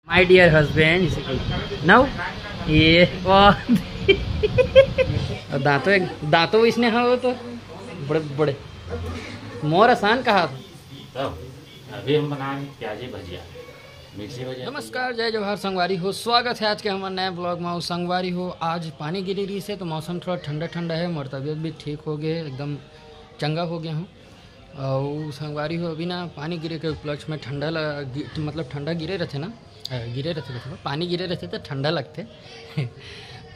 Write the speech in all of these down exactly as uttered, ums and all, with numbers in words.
My dear husband, no, ये वो दांतों, एक दांतों इसने, हाँ, वो तो बड़े बड़े मोर आसान कहा। तब अभी हम बनाएंगे प्याजी भजिया, मिर्ची भजिया। नमस्कार, जय जोहार संगवारी हो, स्वागत है आज के हमारे नए ब्लॉग में। संगवारी हो, आज पानी गिरी रही से तो मौसम थोड़ा ठंडा ठंडा है, मोर तबीयत भी ठीक हो गए, एकदम चंगा हो गया हूँ। और संगवारी हो, अभी ना पानी गिरे के उपलक्ष्य में ठंडा ल-, गि-, मतलब ठंडा गिरे रहते ना, अ, गिरे रहते, मतलब पानी गिरे रहते तो ठंडा लगते।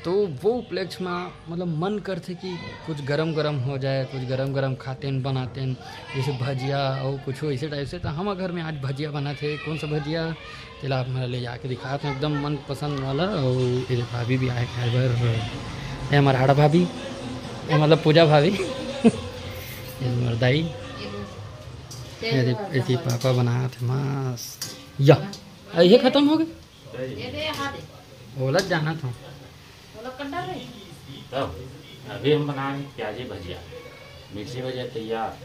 तो वो उपलक्ष्य में मतलब मन करते कि कुछ गरम गरम हो जाए, कुछ गरम गरम खाते हैं, बनाते हैं, जैसे भजिया और कुछ ऐसे टाइप से। तो हम घर में आज भजिया बनाते, कौन सा भजिया, तेला आप मेरा ले जाके दिखाते हैं, एकदम मनपसंद वाला। और ये भाभी भी आए खाए बर, ये हमारा आड़ा भाभी, ये मतलब पूजा भाभी, ये हमार दाई, ये दे-, ये दे पापा बनात हे मस्त। या, आ, ये खत्म हो गए। ओला जाना था। तब अभी हम बनाएंगे प्याजी भजिया, मिर्ची भजिया तैयार।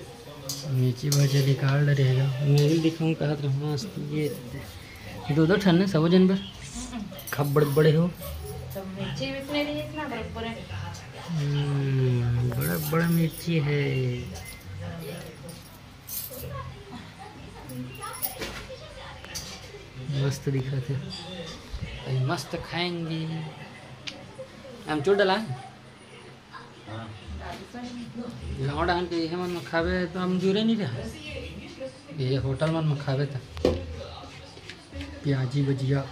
मिर्ची भजिया निकाल रहेगा, मैं भी दिखाऊँ, कहत रहूँ मस्त। ये दो दो ठन ने सबो जन बर, खब बड़े बड़े हो। तो मिर्ची भी इतने रही, इतना बड़े बड़े। हम्म, बड़ा बड़ा मिर्ची है। मस्त दिखत है। अभी मस्त खाएंगे। आमचूर डला है? गाँव डाहन के इहे मन में खाबे तो अमचूरे नहीं रहा। ये होटल मन में खाबे तो प्याजी भजिया।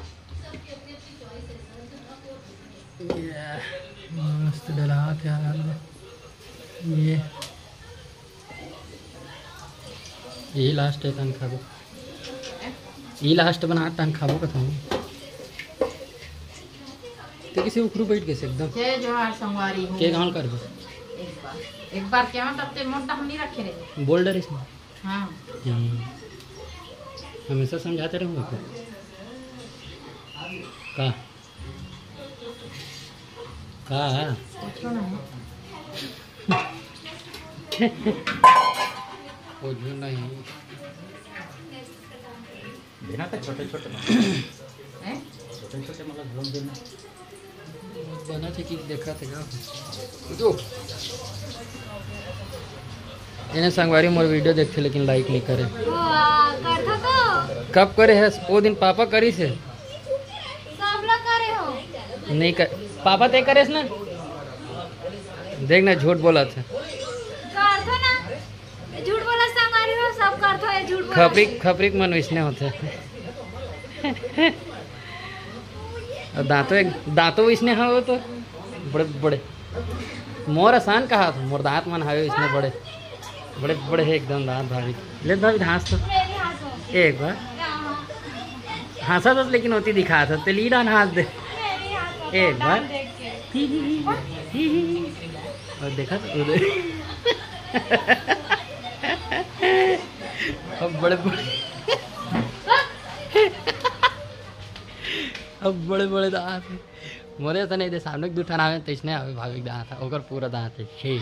ये मस्त डला के आ रहा है। ये यही लास्ट है तन खाबो। ये लास्ट बना तन खाबो कथम। तो किसी उखरू बैठ गए से एकदम। जय जोहार संगवारी हो। के गांव कर दो। एक बार, एक बार क्या मतलब ते मोटा हम नहीं रखे रहे। बोल डरे इसमें। हाँ। हम्म। हमेशा समझाते रहूँगा आपको। का? का? कुछ नहीं। कुछ नहीं। बिना तो छोटे छोटे ना। हैं? छोटे छोटे मतलब लोग देना। बना थे कि देखा थे का? जो। इन्हें संगवारी मोर वीडियो देखे लेकिन लाइक नहीं करे। ओ, आ, करथा तो। कब करे है? वो दिन पापा करी से। सब लोग करे हो। नहीं कर, पापा ते करेस ना। देख ना, झूठ बोला था। करथो ना। झूठ बोला संगवारी हो, सब करथो, ये झूठ बोला। खपरी, खपरी के मन वैसने होथे। और दांतों एक, दांतों वैसने हो तो बड़े बड़े। मोर आसान कहा था, मोर दांत मन हावे वैसने बड़े, बड़े बड़े है एकदम दांत भाभी। ले भाभी, हाँस तो। मेरी हाँसो। एक बार। हाँ। हाँसा तो लेकिन होती दिखा था, ते लीला हाँस दे। मेरी हाँसो, एक बार। दांत देख के। ही, ही, ही, ही, ही, ही। और देखा तो उधर। अब बड़े बड़े, अब बड़े बड़े दांत हे। मोरे तो नहीं दे, सामने के दू ठन आवे, तैसने आवे भाभी के दांत हे, ओकर पूरा दांत हे छे।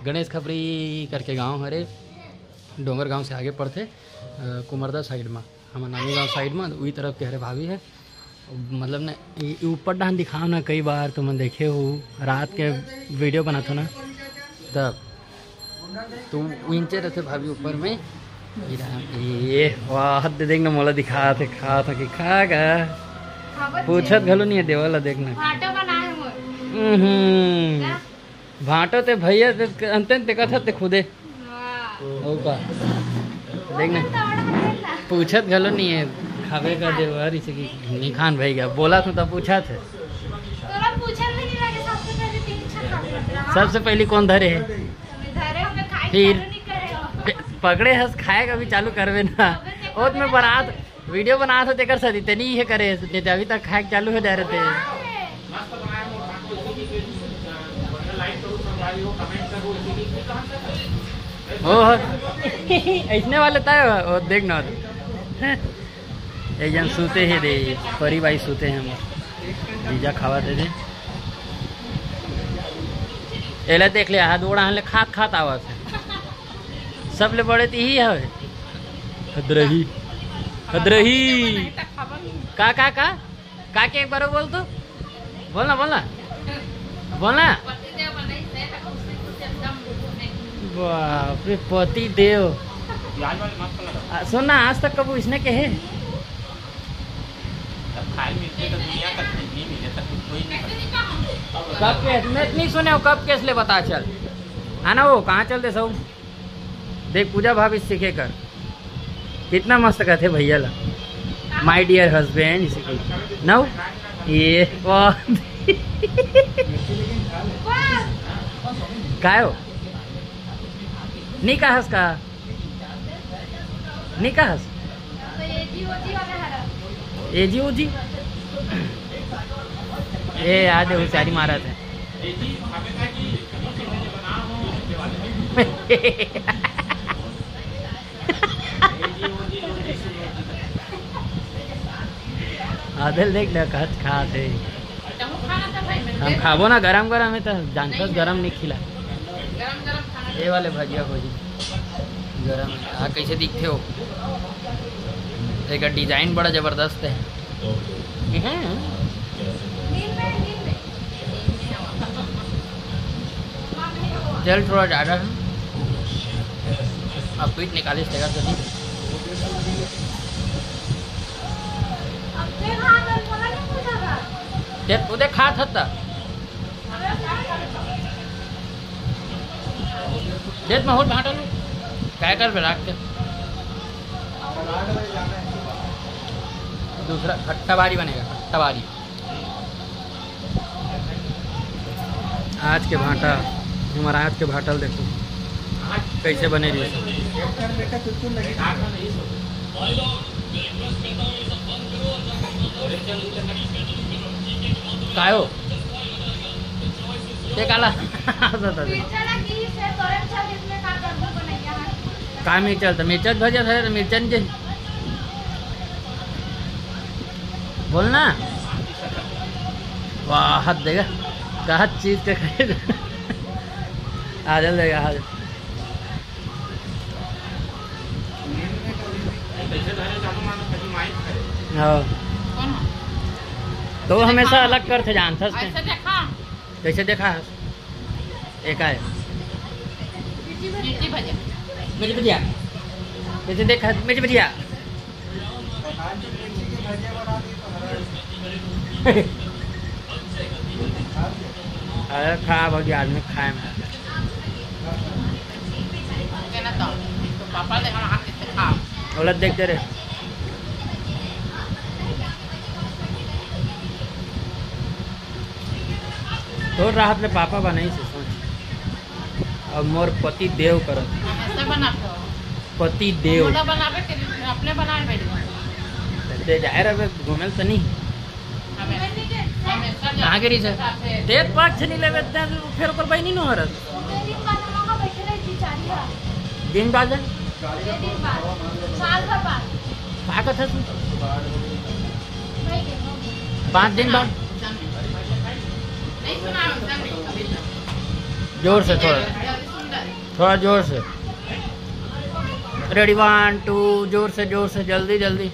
गणेश खपरी करके गांव हरे, डोंगर गांव से आगे पड़थे, अ, कुमरदा साइड मा, हमर नानी गांव साइड मा, उही तरफ के हरे भाभी हे। मतलब ने, ई, ई ऊपर डाहन दिखाओ ना, कई बार तुमन देखे हो, रात के वीडियो बनाथो ना, तब तो उइंचे रहथे भाभी ऊपर में। ये रहा, ये वाह, हद दे देख ना, मोला दिखात हे, खात हे कि खा गा। पूछत घलो नहीं है देवल ला, देख ना। भांटो बनाए मोर। हम्म। भांटो ते भैया ते अंतन ते कथत ते खुदे। वाह। हो का? देख ना। पूछत घलो नहीं है, खाबे का देवर इसे कि नहीं खान भाई का। बोला तो तब पूछा थे। तोला पूछल भी नहीं लगे, सबसे पहले तीन छक खा लेते रहा। सबसे पहली कौन धरे है? तुम्हें धरे हो, मैं खाए फिर चालू नहीं करे हो। पकड़े हस, खाए का भी चालू करवे ना। ओत में बरात वीडियो बनात हो तेकर सदी ते नहीं हे करे, नहीं ते अभी तक खाए के चालू हो जाए रहते। हो, हो। ऐसने वाले तय हो, वो देख ना। एक जन सूते हे दे, परी बाई सूते हे हमर। जीजा खावा दे दे। एला देख ले, हाथ गोड़ हाथ ले खात खात आवत हे। सबले बड़े तिही हवे। हदरही। हदरही। का का का का के एक बार बोल तो, बोलना बोलना बोलना। बाप रे, पति देव। आ, सुन ना, आज तक कबू इसने कहे? कब के मैं नहीं सुने हो, कब के इसलिए पता चल। है ना, वो कहाँ चल दे सब। देख, पूजा भाभी सीखे कर, कितना मस्त कहते भैया ला, my dear husband, इसी को नौ। ये वाह। काय हो? नहीं कहा इसका। नहीं कहा। ए जी, ओ जी। ए, आज हुसियारी मारा था। आदल देख ना, कच खात हे। हम खाबो ना, गरम गरम हे तो जानथस, गरम नहीं खिला। ये वाले भजिया होही गरम। आ, कैसे दिखते हो? एक डिजाइन बड़ा जबरदस्त है। तेल थोड़ा ज्यादा है। अब पीठ निकालिस तेरा तो नहीं। ते खुदे खात हत्ता। देख, मैं होत भांटा लू। काय कर बे, राख के। दूसरा खट्टा बारी बनेगा, खट्टा बारी। आज के भांटा, हमारा आज के भांटा ल देखो, कैसे बने रही। काय हो? ते काला? काय मिर्चा होता? मिर्चा भजिया था, मिर्चा नहीं चाहिए। बोलना। वाह, हाथ देगा। कहा चीज का खरीद। आ जल देगा, आ जल। हाँ। तो हमेशा अलग करथे, जानथस ते। ऐसे देखा। कैसे देखा है? एक आए। मिर्ची भजिया। मिर्ची भजिया। कैसे देखा है? मिर्ची भजिया। अरे खराब हो गया आदमी खाए में। पापा देखा हाथ कैसे खा। गलत देखते रहे। तोर राहत ले पापा बनाइस हे, सोच। अब मोर पति देव करत। ऐसे बनाते हो? पति देव। मोला बनावे के लिए अपने बनाए बैठ गए। ते जाए रहे घूमे ल तनी। हमें, हमेशा कहाँ के रही से? साथे। ते पाँच छनी लेवे ते फिर ओकर बहिनी न हरत। दिन बाद। साल भर बाद। का कथा सुन? पाँच दिन बाद। जोर से थोड़ा, थोड़ा जोर से। Ready, one, two, जोर से, जोर से, जल्दी, जल्दी।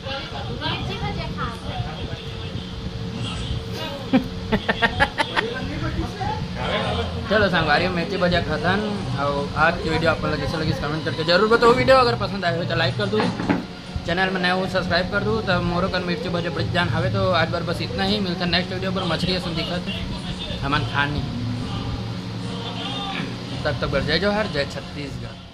चलो संगवारी, मिर्ची भजिया खतन। और आज की video आप लोग कैसे लगी, comment करके जरूर बताओ। Video अगर पसंद आए हो तो like कर दो। Channel में नए हो, subscribe कर दू, त मोरो कन मिर्ची भजिया बड़ी जान हवे। तो आज बर बस इतना ही, मिलता next video पर। मछली असन दिखत हे, हमन खान नहीं। तब तक बर जय जोहार, जय छत्तीसगढ़।